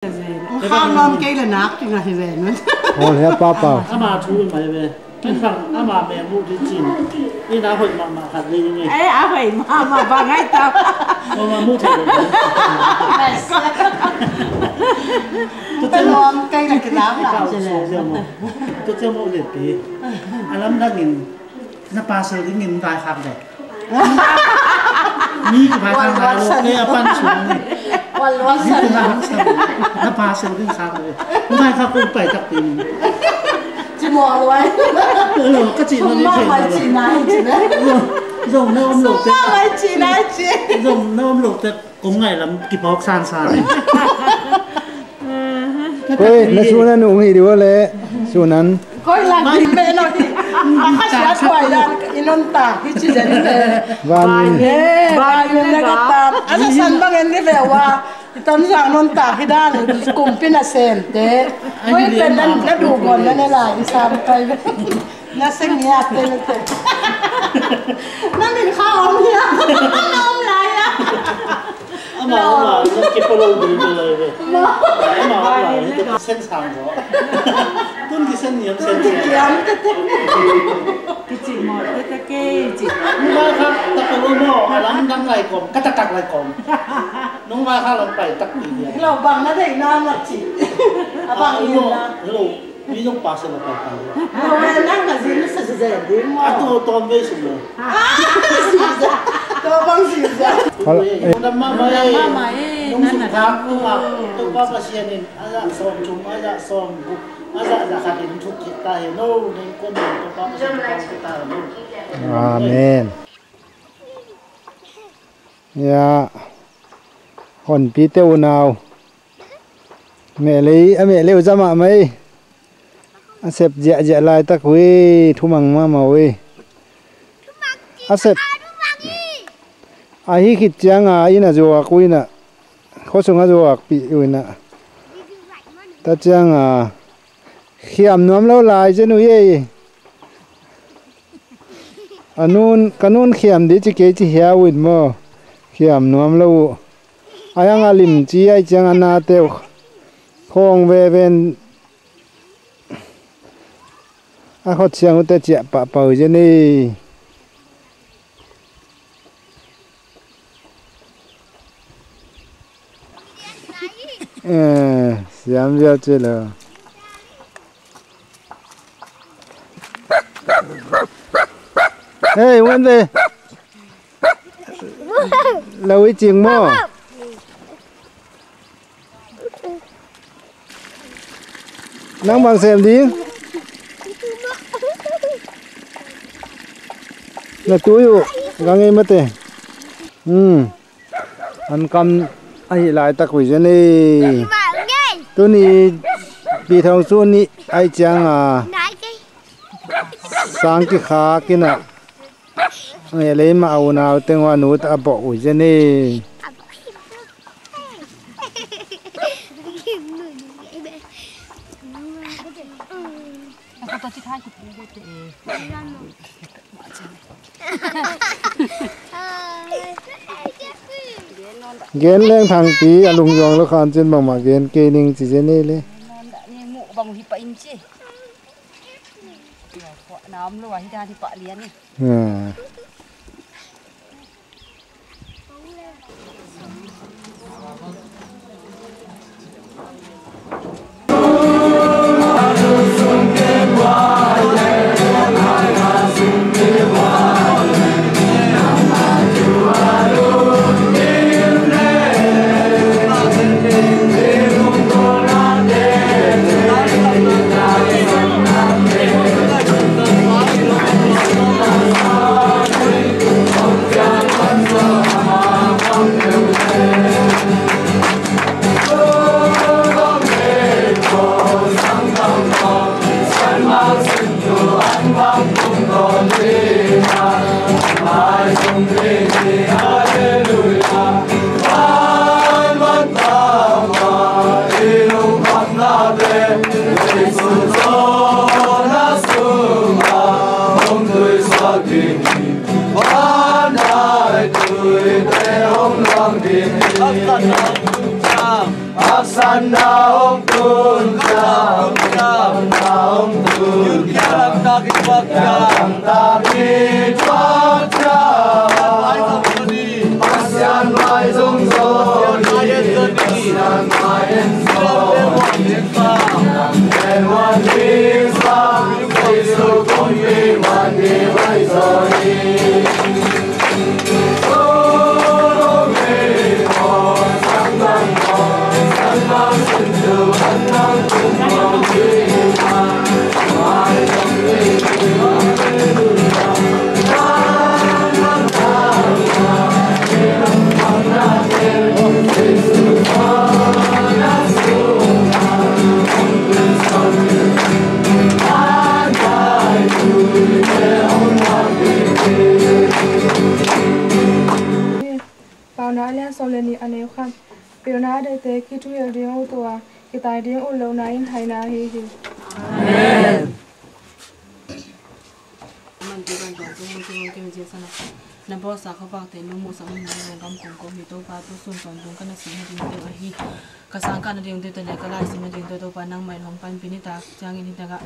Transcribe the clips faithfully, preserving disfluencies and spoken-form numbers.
Khang nuam kei le nak ding ahi ve nun. Aw, hia pa Pau. Ama thu mai ve. Ken bang ama meng uh ding cin. Ina hoih mahmah khat le ing ei. Eh, a hoih mahmah bang ai ta. Aw, ma mu thei lo. Ken nuam kei le kinam nak cin le. Tua ciang mu le pi. A lamdang in na pasal ding in vaikhak le. Mi kivaikhak lai lo, eh, a pan sung ni. Mi kivaikhak, na pasal ding khak lo. Vaikhak kong pai tak ding. Ci maw lo ai. Lo, ka ci maw ni. Sum mah mai ci nai ci ne. Lo, zong na om lo te. Sum mah mai ci nai ci. Zong na om lo te. Kong ngai lam kiphawk sansan. Koi, na sunan ung hi diu le, sunan. Koi lang hi me no hi. A kha sia tuai dan i nuntak hi ci zen hi me. Van. Vai ne, vai ne ka tam. A sa san bang en ni ve wa. I tam sang nuntak hi dan kumpi na sem te. Koi pen na du gon na ne lai i sam kai ve. Na seng ngiat te na te. Na min kha om hia? Na om lai a. Ama om lai, na kipolo ding lai ve. Ama om lai, na sen sang zo. Tun kisen niam sen. Tun kiam te te. Kici mo te te ke ci. Nung mai kha tak ko mo, alam dang lai kom, ka tak tak lai kom. Nung mai kha lam pai tak ni dia. Lo bang na dei na na ci. Abang ni na. Lo. Mi zong pasal a paipai. Lo, eh, nang na zin na sa sa zin ding maw. A to tom vei sum lo. Ah, si za. To bang si za. Hal, eh. Nang mama, eh. Nang mama, eh. Nung sum khak nung a. To pa Pasian in a za sawm thum, a za sawm guk, a za za khat in thuk kik ta hi. No, neng kun to pa Pasian in thuk kik ta hi. Amen. Ya. Honpi te unau. Mehlei, a mehlei uh za mahmah ei. A sep ziahziah laitak uh ei, thumang mahmah uh ei. A sep. Ahi khit cianga inn a zuak uh inah, khuasung a zuakpih uh inah. Ta cianga khiam nuam lo lai zen uh ei. A nun, ka nun khiam dih ci kei ci hia uh in maw. Khiam nuam lo uh. A hiang a lim ci ai ciang a nate uh khawng veven a khot siang uh te ciah pahpah uh zen ei. Eh, siam viau ci lo. Hei, wan ve. Lo i cing maw? Nang bang sem ding? Na tui uh, ka ngei mate. Hmm. An kam ahi laitak uh hi zen ei. Tuni pi thong su nih ai cianga sang kikhak inah. Nge lei mah a unau teng uh a nut a bawh uh hi zen ei. Gen leng Thangpi a lungzuang lo khan cin bangmah gen kei ning ci zen ei le. Ah. Paunak a lian sawm le nih, a neu khat. Pilna a deihte kithuhilh ding uh tua, kitai ding uh lohna in haina ahi hi. Amen. Man pi ban tuang tung tung tung tung tung sana. Na bawlsa khuavakte nong muhsak uh hi. Nong gam kong ko hi Topa, tu sun tawntung ka na sim na ding teu ahi. Ka sang ka na ding teu te le ka lai sim na ding teu Topa, nangmah in hong panpih ni. Tak ciangin hi takah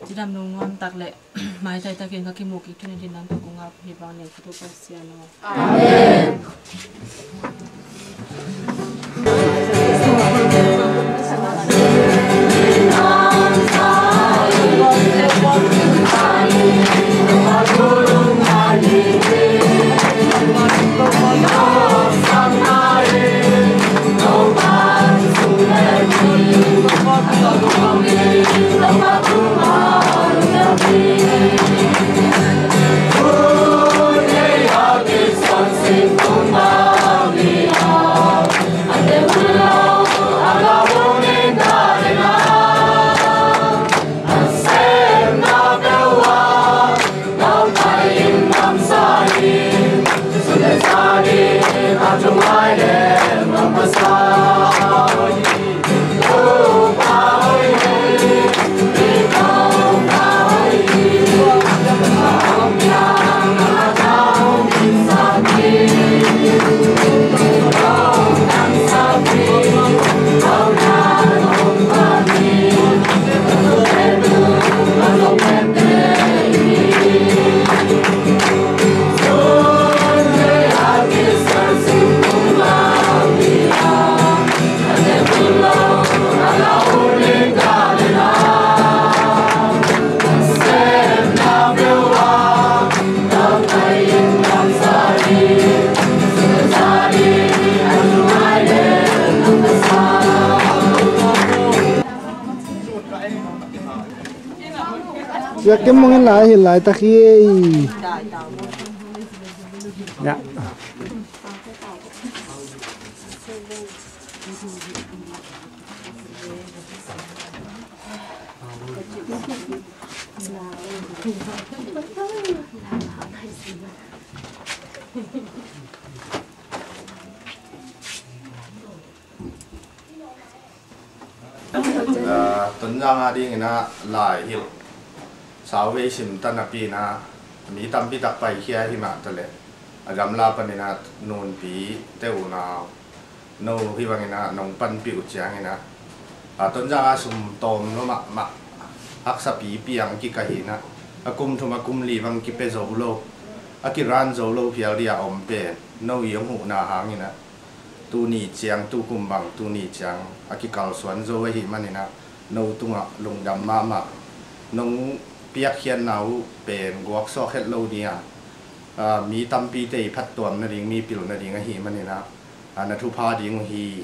cidam nungnuam tak le maitai takin ka kimuh kik thu na ding nam tak kong ap hi. Bang lian ka Topa Pasian aw. Amen. Siak kem mong in lai hi, lai tak hi. Ya. Ah, Tonzang a dingin ah lai hilh sauvei sim ta napi-in ah mi tampi tak paikhia hi mah taleh a gamla panin ah nunpi te unau no hi bangin ah nong panpih uh ciangin ah, ah, Tonzang a sum tawm lo mahmah, haksa pipi ang kikah hi-in ah, a kum thum a kum li bang kipia zo lo, a kiran zo lo phial dia om pen no i hong huhna hangin ah tuni ciang, tukum bang tuni ciang a kikalsuan zo ahih manin ah no tungah lungdam mahmah. Nong piakkhiatna uh pen guaksuak het lo ni a, ah, mi tampite i phattuam nading, mi pil nading ahih manin ah, ah, na thupha ding uh hi.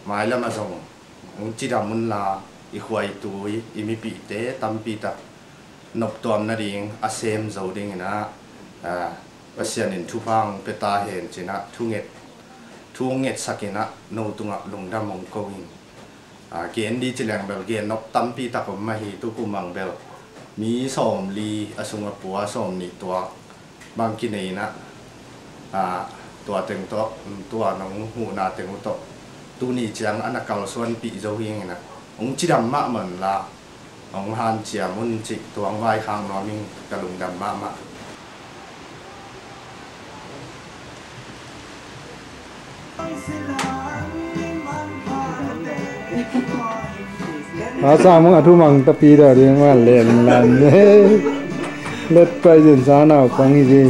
Mailam ah zong hong cidam unla, i khuaitui, i mipihte tampi tak noptuam nading a sem zo dingin ah, ah, Pasian in thupha hong pia ta hen ci-in ah thunget, thu hong ngetsak in ah no tungah lungdam hong ko in. Ah, gen di ci leng bel gen nop tampi tak om mah hi. Tukum bang bel mi sawmli a sung a pua, sawmnih tuak bang kinei in ah, ah, tua teng tawh, tua nong huhna teng uh tawh tuni ciang a na kalsuanpih zo hi ing in ah, hong cidam mahmah unla hong hanciam un cih tua hong vaikhak nuam ing. Ka lungdam mahmah. Hasa mung a thu mang tapi da ding ma len lan. Let pai zen sa nau kong hi zi.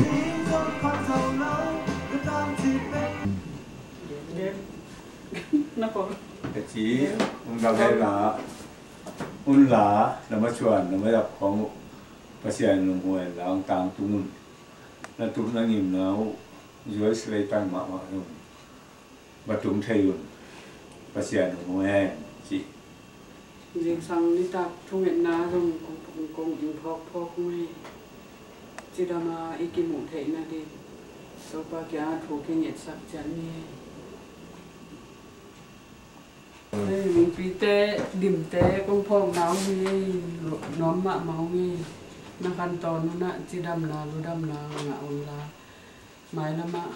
Ka ci, un la hei la, un la, na ma chuan, na ma yak kong uh, Pasian lung huai la, un tang tung un, na tum na ngim na uh, zuai silei tang mahmah un, va tum thei un, Pasian lung huai hen, ci. Zingsang nitak thungetna zong kong, kong, kong in phawk phawk ngei. Cidam a i kimuh theihna ding Topa kiang thu kingetsak cian ni. Hei, lungpite, dimte, kong phawkna uh hi, nuam mahmah uh hi. Na khantawn unah cidamna, ludamna ngah unla, mailamah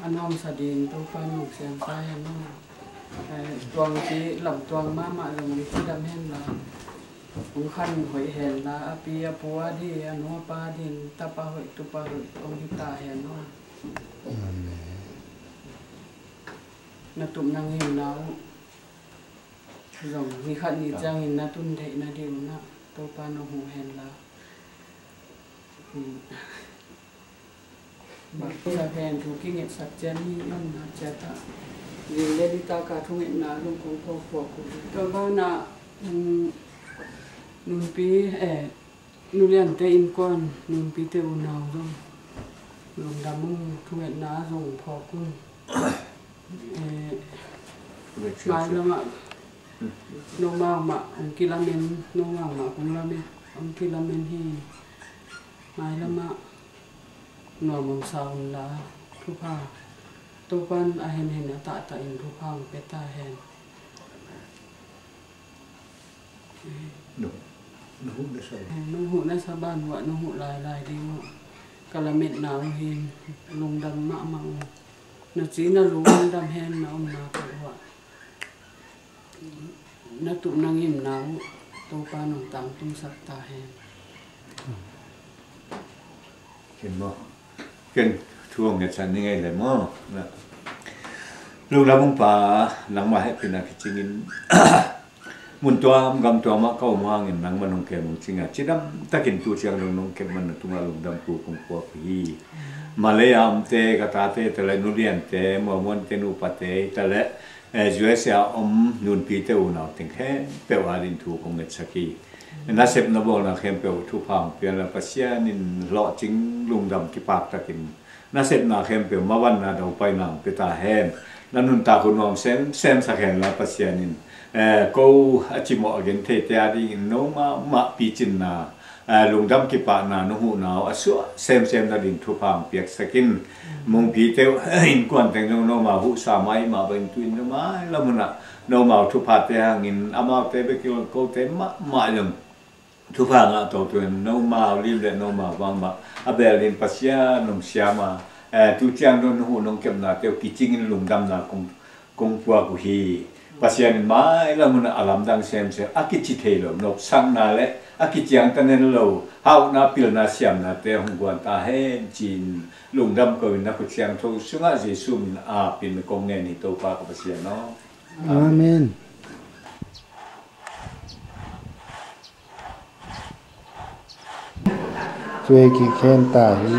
a nuamsa ding Topa nong siam ta hen aw. Eh, tuang ci, lam tuang mahmah zong cidam henla, hong khan hoih henla, a pi a pu a di, a nu a pa din, tapa hoih, tupa hoih hong hi ta hen aw. Amen. Na tum na ngimna uh zong ni khat ni ciangin na tun theihna ding unah Topa nong huh henla. Hmm. Bang sa hen thu kingetsak cian ni, i omna ciat ah. Ling le nitak a thungetna zong kong phawk phawk uh hi. Tua banah, um, nunpi, eh, Nuliante innkuan, nunpite unau zong lungdam ung, thungetna zong phawk ung. Eh, mailamah nomau mah hong kilamen, nomau mah kong lamen, hong kilamen hi. Mailamah nuam hong sa unla, thupha, Topan a henhen a tahtah in thupha hong pia ta hen. Nong, nong huh na sa. Nong huh na sa ban uh ah, nong huh lailai ding uh. Ka lametna uh hi, lungdam mahmah uh. Na ci na lungdam hen, na omna peuh uh ah. Na tup na ngimna uh Topa nong tangtungsak ta hen. Ken maw? Ken thu hong ngetsak ni ngei le maw? Lungdam ung pa, nangmah hehpihna kicingin mun tuam gam tuamah ka om hangin nangmah nong kem hong cing a, cidam takin tu ciang dong nong kem man na tungah lungdam thu kong puak uh hi. Malay a omte, ka tate, tale, nuliante, muamuante, nupate, tale, eh, U S A a om nunpite unau teng khempeuh ading thu kong ngetsak hi. Nasepna bawlna khempeuh thupha hong pia la, Pasian in lawhcing lungdam kipaktakin nasepna khempeuh mavanna daupaina hong pia ta hen. Na nuntak uh nuam semsem sak hen la, Pasian in, eh, ko a cimawh a gen theite adingin nomau mah picinna, eh, lungdam kipahna nong huhna uh a suah semsem nading thupha hong piaksak in. Mungpite uh innkuan teng zong nomau huhsa mai mah bangin tu-in zong mailam hunah nomau thuphate hangin amaute bek hi lo, kote mahmah zong thupha ngah toto in nomau lim le nomau bangmah a bel ding Pasian nong siam a, eh, tu ciang nong huh nong kepnate uh kicingin lungdamna kong, kong puak uh hi. Pasian in mailam hunah a lamdang semsem, a kici thei lo nopsakna le a kiciangtan en lo hauhna, pilna, siamnate hong guan ta hen ci-in lungdam ko-in na khut siangtho sungah Jesu min a pin kong ngen hi, Topa ka Pasian aw. Amen. Cuai kik hen ta hi.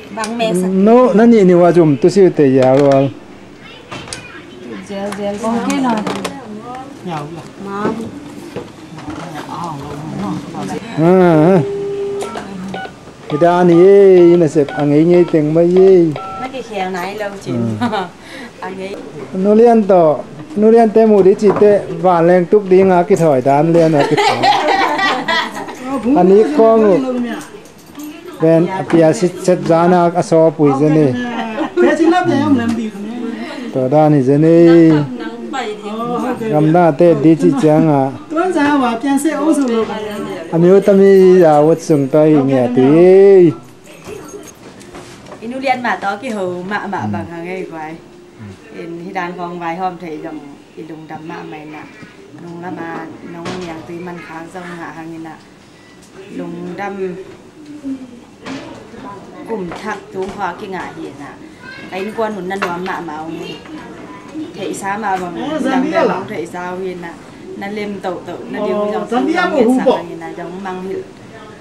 Bang mesa. No, na nih nih wah zum tu siu te ya lual. Zel, zel. Ah, ah. Hi dan hi ei, nasep a ngeingei teng mai ei. Na kikhel nai lo cin. Hmm. A ngei. Nulian tawh, nuliante mu dih cihte vanleng tuk dinga kithawi dan lian a kithawi. A nih kawng uh. Ven a pia sitset zana a sawpui zen ei. Tua dan hi zen ei. Gamdang a tet dih cih cianga. A mi uh tami a ut sung tawh hi ngiat hi ei. I nulian mah tawh kiho mahmah bang hang ei guai. Hih dan khawng vaihawm thei zong i lungdam mahmah in ah, nung lam a nong niangtui man khak zong ngah hang in ah, lungdam kum thak tung khua kingah hi in ah, ka innkuan hun na nuam mahmah ung hi. Theihsa mah bang dam bel hong theihsa uh hi in ah, na lem tohtoh na ding uh zong thu zong ngetsak hang in ah, zong mangngilh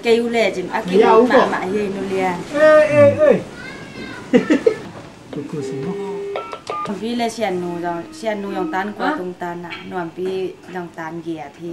kei uh lecin a kingah mahmah hi, Nu Lian. Nuampi le Siannu zong, Siannu zong tan kua tung tan ah, Nuampi zong tan giat hi.